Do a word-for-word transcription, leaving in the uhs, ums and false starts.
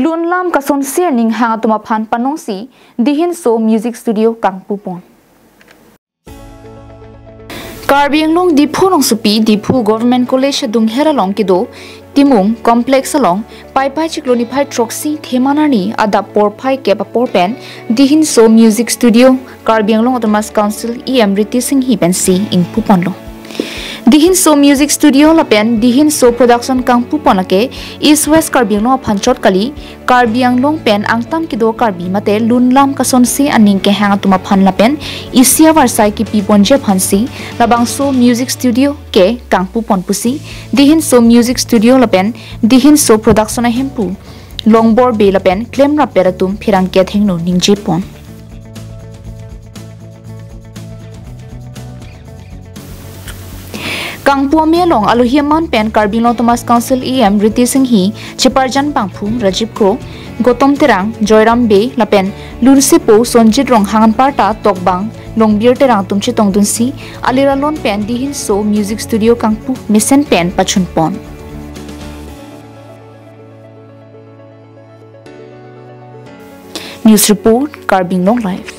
Lun lam kasonse aning hang atum aphan panongsi Dihinso Music Studio kangpupon. Karbi Anglong Diphu alongsopi Diphu Government College adungher along kedo Timung Complex along Paipai chiklo niphai throksi Theman arni adap porphai kep apor pen Dihinso Music Studio Karbi Anglong Autonomous Council E M Riti Singhi pensi ingpuponlo. Dihinso Music Studio lapen Dihinso Production kangpupon lake East West Karbi Anglong aphan chot kali, Karbi Anglong pen angtan kedo Karbi mate lun lam kasonse aning kehang atum aphan lapen isi avarsai kipiponji aphansi labangso music studio ke kangpupon pusi Dihinso Music Studio lapen Dihinso Production ahemphu Longbor Bey lapen klemrap pet atum pherangke athengno ningjepon. Kangpu ame along alohi aman pen Karbi Anglong Autonomous Council E M Riti Singhi, Chiparjan Bangphu Rajiv Kro, Gotom Terang, Joyram Bey lapen lunsepo Sonjit Ronghang anparta tokbang Longbir Terang atum chetongdunsi alir alon pen Dihinso Music Studio kangpu mesen pen pachunpon. News report, Karbi Anglong Live.